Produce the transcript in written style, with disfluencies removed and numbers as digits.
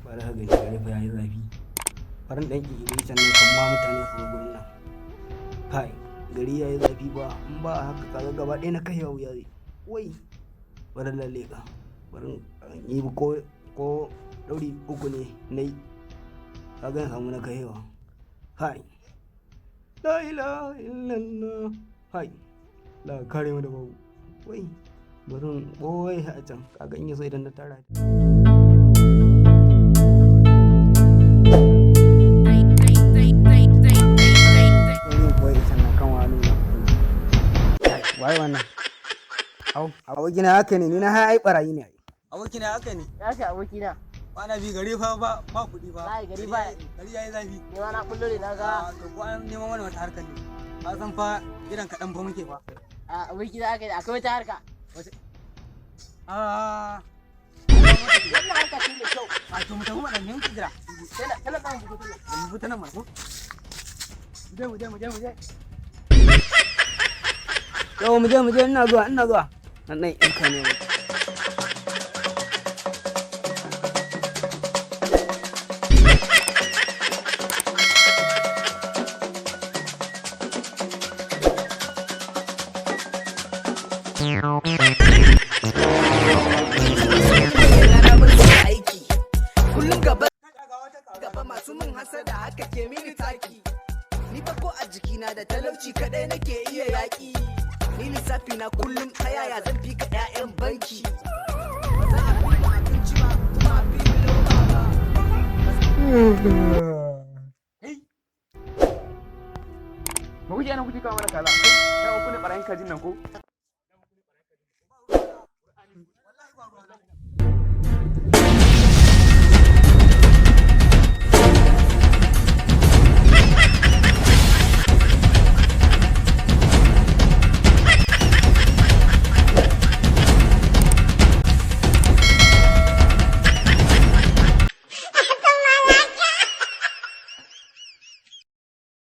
Bari ka gani, gari fa yayi zafi. Bari in ɗan ƙiƙiri sannan kan ma mutane su zo gurin nan. Kai, gari yayi zafi ba, in ba haka kaga gaba ɗaya na kai wuya zai. Wai, bari na leƙa. Bari in yi ko ɗauri uku ne na yi. Kaga in samu na kaiwa. Kai. La ilaha illallah. Kai. La kare mu da babu. Wai, bari in ɓoye a can. Kaga in yaso idan na tara. Bari in ɓoye can nan kan wani nan. Kai, waye wannan? Au, abokina haka ne, ni na ai ɓarayi ne ai. Abokina, haka ne? Ya ce, abokina. Kwana biyu gari fa ba kuɗi fa. Wallahi gari ba- Gari yayi zafi. Ni ma na kullo ne na ga. Ah, to ko an neman mana wata harkar ne. Ka san fa gidan kaɗan fa muke fa. A, abokina, aka yi akwai wata harka. Ah, Wannan harka ce mai kyau. a to mu tafi mu ɗan yanki jira. Sai na tana ɗan bugu tana. Mu fita nan mana ko. Mu je, mu je, mu je, mu je. Yau mu je, mu je, ina zuwa, ina zuwa. Nan ɗan iska ne. Na bar su da aiki kullum gaba gaba, masu min hasada haka ke mini taki. Ni fa ko a jikina da talauci kadai nake iya yaki. Ni lissafi na kullum ta yaya zan fi ka 'ya'yan banki. Ba za a fi mu abinci ba, kuma a fi mu loma ba. Ba kuke ana kuke kawo mana kaza. Kai, ku ne barayin kajin nan ko?